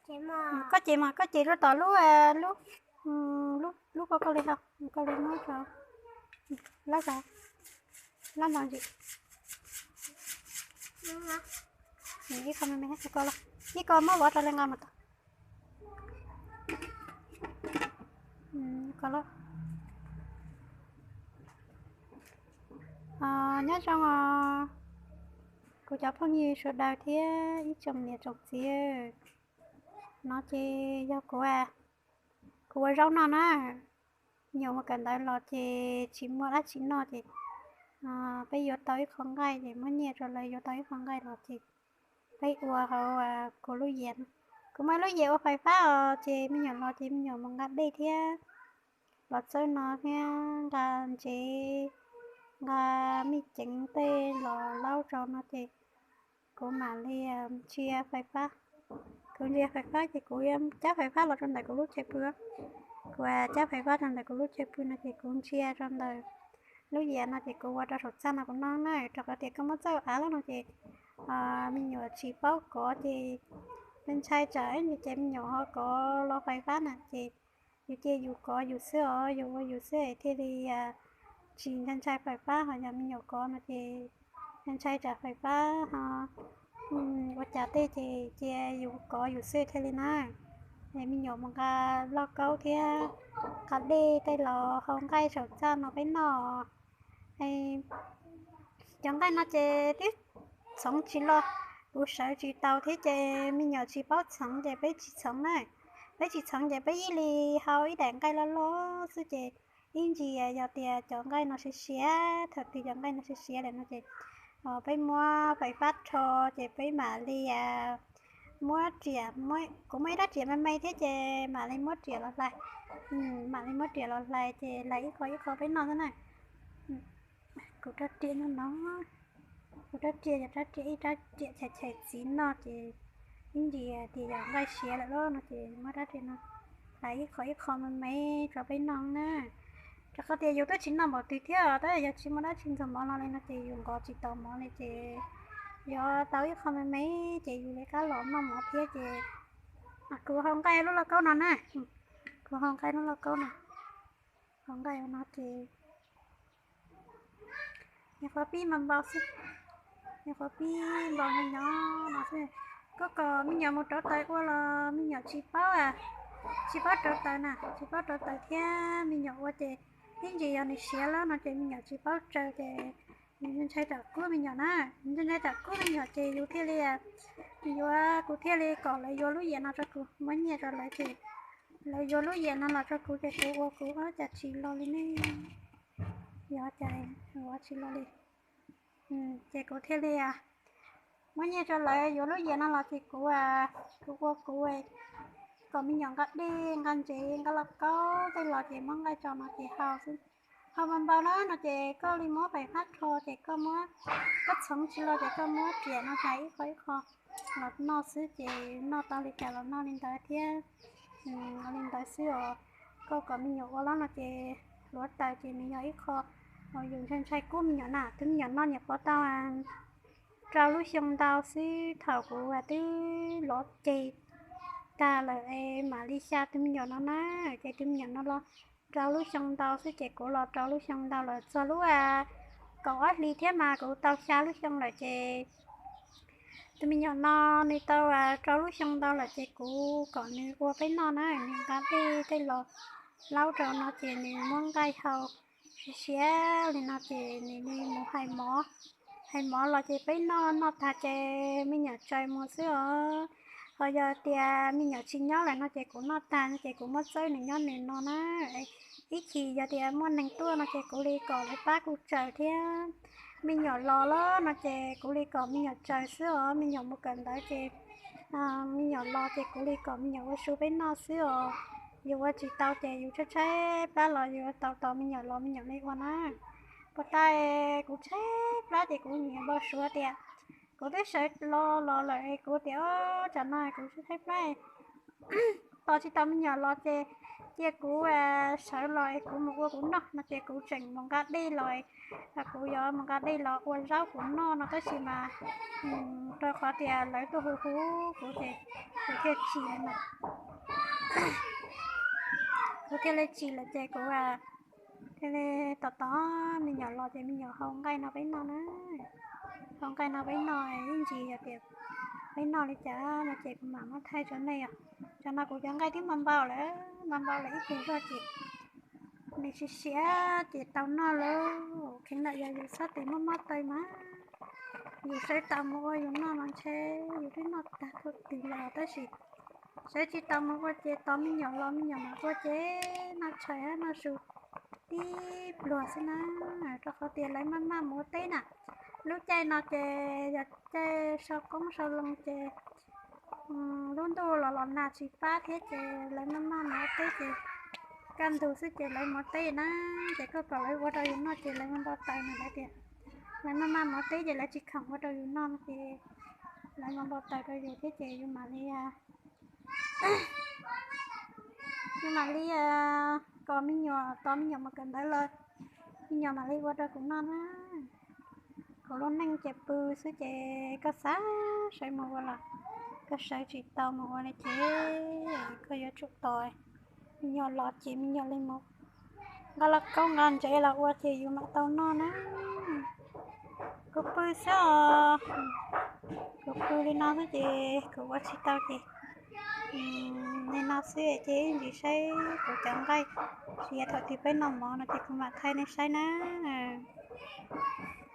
Koj ces mas koj ces rau tom lub, lub, lub koj koj li ho, koj li muab rau, lab zog, lab mos ntsis. Ib qho me me, ib ko muab vov rau li nqa mus tau. Ko lab. Nyob zoo os kuv cov phooj ywg sawv daws thiab ib tsoom niam tsoom txiv. No ces yog kuv, kuv ua zaub noj na. Nyuam mus kawm ntawv los ces tsis muaj dab tsi noj ces peb yuav tau ib qho nqaij ces muab nyiaj rau lawv yuav tau ib qho nqaij los ces peb ua hauv kuv lub yias no. Kuv muaj ib lub yias ua fais fab os ces me nyuam los ces me nyuam mus nqa dej thiab los txawb no thiab nqa ntsev, nqa me ceev tej los laub rau no ces kuv mam li ntsia fais fab. Kuv ntsia fais fab ces kuv yuav cab fais fab los rau ntawm kuv lub chaw pw. Kuv cab fais fab rau ntawm kuv lub chaw pw no ces kuv ntsia rau ntawm lub yias no ces kuv ua rau saum txaj no kuv noj na, rau qhov tias koj muab txawj av lawm no ces me nyuam tsis paub kov ces ntshai tsam ib ntsis ces me nyuam ho kov los fais fab na ces yus cia yus kov yus xwb os, yus ua yus xwb thiaj li tsis ntshai ntshai fais fab, ho yog me nyuam kov no ces ntshai tsam fais fab ho ua cas tej ces cia yus kov yus xwb thiaj li na. Es me nyuam mus nqa lauj kaub thiab nqa dej tej los hau nqaij saum txaj no peb noj. Cov nqaij no ces twb txhoov tsis los, kuv sawv tsis tau thiab ces me nyuam tsis paub txhoov ces peb tsis txhoov na. Peb tsis txhoov ces peb ib leeg hau ib daim nqaij loj loj xwb ces ib ntsis yog tias cov nqaij no siav siav, thaum twg cov nqaij no siav siav lawm no ces peb muab fais fab rho ces peb mam li muab riam, kuv muaj ib rab riam me me thiab ces mam li muab riam los hlais. Mam li muab riam los hlais ces hlais ib qho ib qho peb noj xwb na. Kuv rab riam no no, kuv rab riam yog rab riam ib rab riam chais chais txiv noj ces ib ntsis tias yog nqaij siav lawm los no ces muab rab riam no hlais ib qho ib qho me me rau peb noj na. Rau qhov tias yus twb tsis noj npaum twg thiab os, tab yog tsis muaj dab tsi ntxuag mov no li no ces yus nqos tsis tau mov li ces yog tau ib qho me me ces yus li qab los noj mov thiab ces kuv hau nqaij lub lauj kaub no na. Kuv hau nqaij lub lauj kaub no, hau nqaij no ces nyuam qhuav pib npau npau xwb, nyuam qhuav pib npau nyob nyob no xwb. Koj kom me nyuam mus rauv taws ua los me nyuam tsis paub, tsis paub rauv taws na, tsis paub rauv taws thiab me nyuam ua ces ib ntsis yog nws siav lawm no ces me nyuam tsis paub tsaws ces nws ntshai tsam kub me nyuam na. Nws ntshai tsam kub me nyuam ces yus thiaj li, yuav, kuv thiaj li kom lawv yuav lub yias no rau kuv, muab nyiaj rau lawv ces lawv yuav lub yias no los rau kuv ces kuv ua kuv, ua cas tsis los li ne, yog cas ua tsis los li. Ces kuv thiaj li muab nyiaj rau lawv yuav lub yias no los ces kuv, kuv ua kuv, kom me nyuam nqa dej nqa ntsev nqa lauj kaub tej los ces muab nqaij tso no ces hau xwb. Hau npau npau na no ces koj li muab fais fab rho ces koj muab, koj txhoov tsis los ces koj muab riam no hlais ib qho ib qho los noj xwb ces noj tau li cas los noj li ntawd thiab. Li ntawd xwb os. Koj kom me nyuam ua los no ces hluav taws ces nws yog ib qho uas yus ntshai ntshai kub me nyuam na. Tus me nyuam no nyuam qhuav tau rau lub xyoo ntau xwb, thaum kuv twb lov ceg tag lawm es mam li xya tus me nyuam no na. Ces tus me nyuam no los rau lub xyoo ntau xwb ces kuv los rau lub xyoo ntau lawm, txog lub kaum ob hlis thiab mas kuv tau xya lub xyoo lawm ces tus me nyuam no nws tau rau lub xyoo ntau lawm ces kuv kom nws ua peb noj na, nws nqa dej tej los laub rau no ces nws muab nqaij hau siav siav li no ces nws li mus hais mov. Hais mov los ces peb noj, noj tag ces me nyuam tsaws mus xwb os. Ho yog tias me nyuam tsis nyob lawm no ces kuv noj tag ces kuv muab txawb nws nyob nws no na. Ib chim yog tias muaj neeg tuaj no ces kuv li kom lawv pab kuv tsaws thiab. Me nyuam los lawm no ces kuv li kom me nyuam tsaws xwb os. Me nyuam mus kawm ntawv ces me nyuam los ces kuv li kom me nyuam ua su peb noj xwb os. Yus ua tsis tau ces yus tshaib tshaib plab los yus tau tos me nyuam los me nyuam li ua na. Puag ta kuv tshaib plab ces kuv nyiam npau suav tias kuv twb sawv los los lawm es kuv tias, tsam no kuv tshaib tshaib plab, tos tsis tau me nyuam los ces cia kuv sawv los es kuv mus ua kuv noj no ces kuv tseem mus nqa dej los, kuv yuav mus nqa dej los ua zaub kuv noj no tab sis mas rau qhov tias lawv tuaj hu hu kuv ces kuv thiaj tsim lawm mas. Kuv thiaj li tsim lawm ces kuv thiaj li tos tos me nyuam los ces me nyuam hau nqaij no peb noj na. Hau nqaij no peb noj, ib ntsis yog tias peb noj li cas no ces kuv mam muab thaij rau nej os. Cov no kuv cov nqaij twb npau npau lawm, npau npau lawm ib tug zog ces nws siav siav ces tau noj lauj. Kheev lawm yog yus sab tes mob mob taw mas yus saib tau mus ua yus noj no ntshe yus twb noj tag thaum twg los tab sis saib tsis tau mus ua ces tos me nyuam los me nyuam mam ua ces noj tshais noj su tib pluag xwb na, rau qhov tias lawv maj maj mus ua teb na. Lub caij no ces yog caij sau qoob sau loo ces lub ntuj los los nag tsis pab thiab ces lawv maj maj mus ua teb ces kaj ntug xwb ces lawv mus ua teb na, ces koj kom lawv ua rau yus noj ces lawv npau taws na, lawv tias lawv maj maj mus ua teb ces lawv tsis khoom ua rau yus noj no ces lawv npau taws rau yus thiab ces yus mam li yus mam li kom me nyuam, tos me nyuam mus kawm ntawv los me nyuam mam li ua rau kuv noj na. Kuv lub neej ces pw xwb ces koj xav sawv mus ua los koj sawv tsis tau mus ua li ces koj yuav tsum tos me nyuam los ces me nyuam li mus nqa lauj kaub nqa ntsev los ua ces yus mam tau noj na. Kuv pw xwb os, kuv pw li no xwb ces kuv ua tsis tau ces li no xwb ces ib ntsis saib kuv cov nqaij, tsis yog thaum twg peb noj mov no ces kuv mam thaij nej saib na.